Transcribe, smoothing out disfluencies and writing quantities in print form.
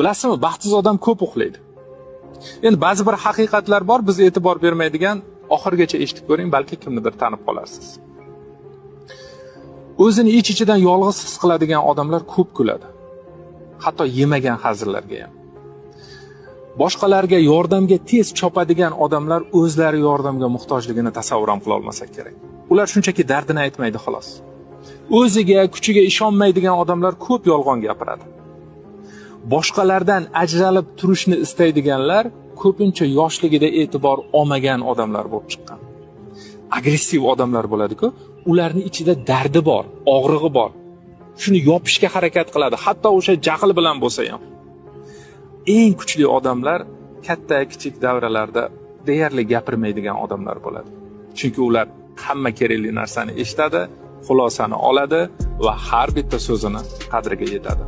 Bilasizmi, baxtsiz odam ko'p uxlaydi. Endi ba'zi bir haqiqatlar bor, biz e'tibor bermaydigan, oxirigacha eshitib ko'ring, balki kimnidir tanib qolarsiz. O'zini ich-ichidan yolg'iz his qiladigan odamlar ko'p kuladi. Hatto yemagan hazillarga ham. Boshqalarga yordamga tez chopadigan odamlar o'zlari yordamga muhtojligini tasavvur ham qila olmasa kerak. Ular shunchaki dardini aytmaydi xolos. O'ziga, kuchiga ishonmaydigan odamlar ko'p yolg'on gapiradi. Boshqalardan ajralib turishni istaydiganlar ko'pincha yoshligida e'tibor olmagan odamlar bo'lib chiqqan. Agressiv odamlar bo'ladi-ku, ularning ichida dardi bor, og'rig'i bor. Shuni yopishga harakat qiladi, hatto o'sha jahl bilan bo'lsa ham. Eng kuchli odamlar katta kichik davralarda deyarli gapirmaydigan odamlar bo'ladi. Chunki ular hamma kerakli narsani eshitadi, xulosani oladi va har bitta so'zini qadriga yetadi.